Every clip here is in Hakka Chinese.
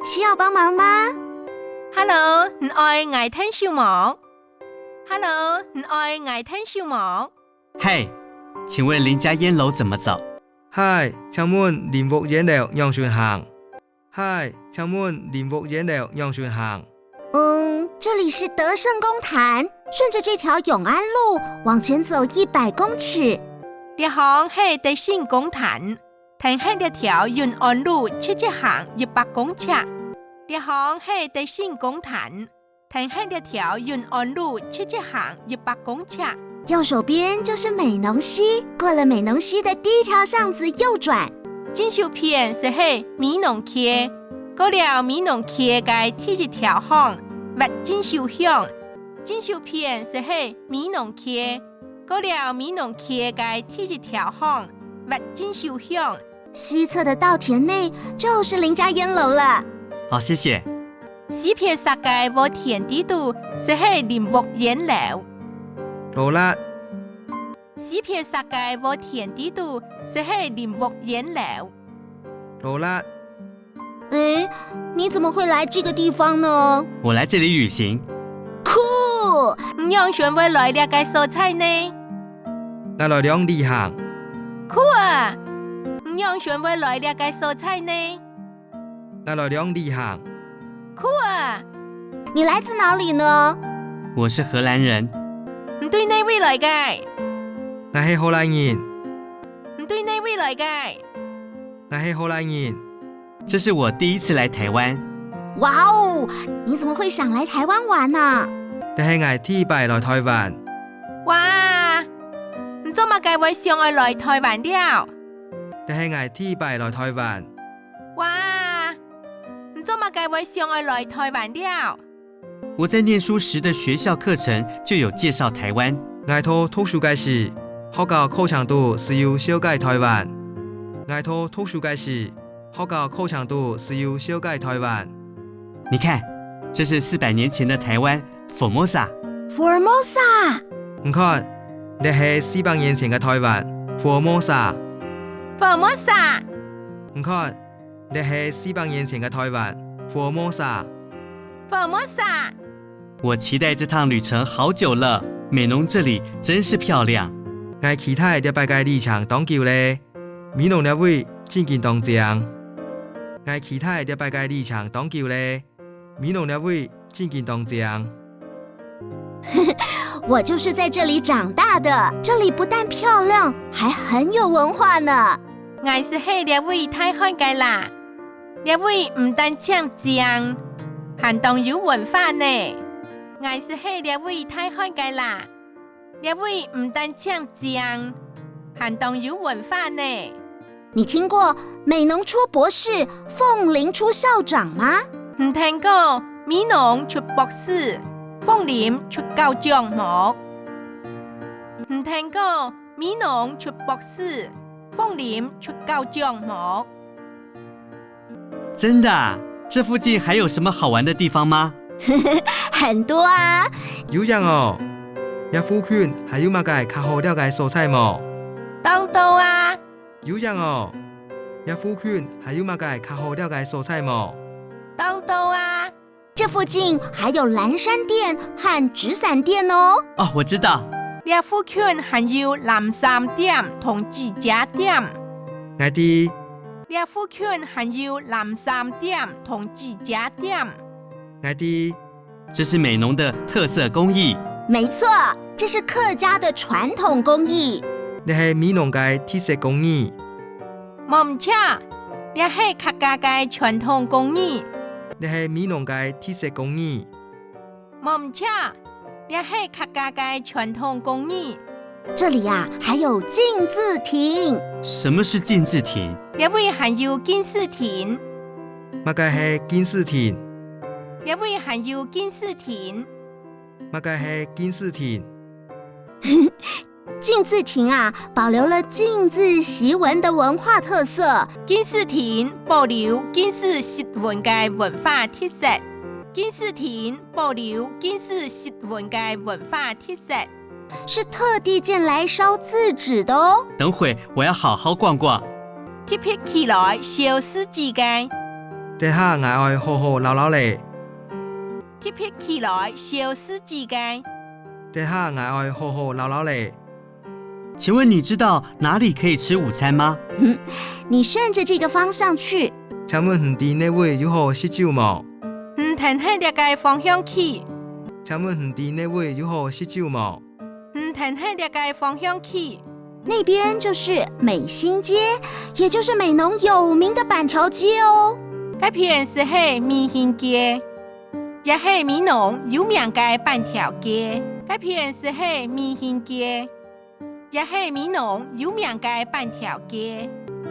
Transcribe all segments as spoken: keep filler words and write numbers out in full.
需要帮忙吗？Hello，你愛𠊎𢯭手無？Hello，你愛𠊎𢯭手無？嗨，請問林家菸樓怎麼走？嗨，請問林屋菸樓仰般行？嗨，請問林屋菸樓仰般行？嗯，這裡是德勝公壇，順著這條永安路往前走一百公尺。這項係德勝公壇，跈核這條永安路直直行一百公尺。這項係德勝公壇，跈核這條永安路直直行一百公尺。右手邊就是美濃溪，過了美濃溪的第一條巷子右轉。正手片就係美濃溪，過了美濃溪个第一條巷，斡正手向。正手片就係美濃溪，過了美濃溪个第一條巷，斡正手向。 西側的稻田內就是林家菸樓了。好，謝謝。西片析个禾田底肚就係林屋菸樓。勞力。西片析个禾田底肚就係林屋菸樓。勞力。誒，你怎麼會來這個地方呢？我來這裡旅行。酷！你仰般會來這個所在呢？𠊎來這旅行。酷啊！你仰般會來這個所在呢？𠊎來這旅行。酷啊！你來自哪裡呢？我是荷蘭人。你對哪位來个？𠊎係荷蘭人。你對哪位來个？𠊎係荷蘭人。這是我第一次來台灣。哇哦，你怎麼會想來台灣玩呢？這係𠊎第一擺來台灣。哇，你做麼个會想愛來台灣尞？這係𠊎第一擺來台灣。哇，你做麼个會想愛來台灣尞？我在念書時的學校課程就有介紹台灣。𠊎在讀書个時，學校課程肚就有紹介台灣。𠊎在讀書个時，學校課程肚就有紹介台灣。你看，這是四百年前的台灣，Formosa。Formosa。你看，這係四百年前个台灣，Formosa。Formosa。你看， 這係四百年前个台灣，Formosa。Formosa。我期待這趟旅程好久了，美濃這裡真是漂亮。𠊎期待這擺个旅程當久咧，美濃這位真經當靚。𠊎期待這擺个旅程當久咧，美濃這位真經當靚。我就是在這裡長大的，這裡不但漂亮，還很有文化呢。 𠊎就係這位大漢个啦，這位毋單淨靚，還當有文化呢。𠊎就係這位大漢个啦，這位毋單淨靚，還當有文化呢。你聽過美濃出博士，鳳林出校長嗎？你聽過美濃出博士，鳳林出校長無？你聽過美濃出博士， 鳳林出校長無？真的啊？這附近還有什麼好玩的地方嗎？很多啊！有影哦！這附近還有麼个較好尞个所在無？當多啊！有影哦！這附近還有麼个較好尞个所在無？當多啊！ 這附近還有藍衫店和紙傘店哦。哦，我知道。這附近還有藍衫店同紙遮店。𠊎知。這附近還有藍衫店同紙遮店。𠊎知。這是美濃的特色工藝。沒錯，這是客家的傳統工藝。這係美濃个特色工藝。 無毋著，這係客家个傳統工藝。這係美濃个特色工藝。無毋著，這係客家个傳統工藝。這裡啊，還有敬字亭。什麼是敬字亭？這位還有敬字亭。麼个係敬字亭？這位還有敬字亭。 麼个係敬字亭？敬字亭啊，保留了敬字惜文的文化特色。敬字亭保留敬字惜文个文化特色。敬字亭保留敬字惜文个文化特色。是特地建來燒字紙的哦。等會我要好好逛逛。特別起來燒字紙个。這下𠊎愛好好遶遶咧。特別起來消食指个。這下𠊎愛好好遶遶咧。請問你知道哪裡可以吃午餐嗎？你順著這個方向去。請問你知哪位有好食晝無？你跈等這個方向去。請問你知哪位有好食晝無？你跈等這個方向去。那邊就是美興街，也就是美濃有名的粄條街哦。該片就係美興街，也係美濃有名个粄條街。該片就係美興街，也係美濃有名个粄條街。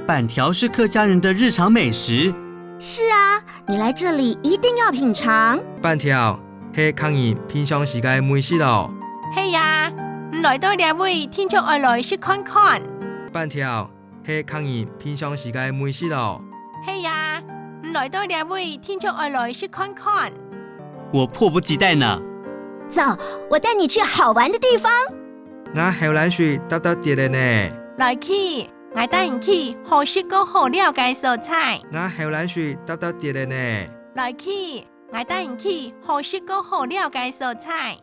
粄條是客家人的日常美食。是啊，你來這裡一定要品嚐。粄條係客人平常時个美食哦。係啊，你來到這位定著愛來食看看。粄條係客人平常時个美食哦。係啊，你來到這位定著愛來食看看。我迫不及待呢。走，我帶你去好玩的地方。𠊎口瀾水答答跌咧呢。來去，𠊎帶你去好食過好尞个所在。𠊎口瀾水答答跌咧呢。來去，𠊎帶你去好食過好尞个所在。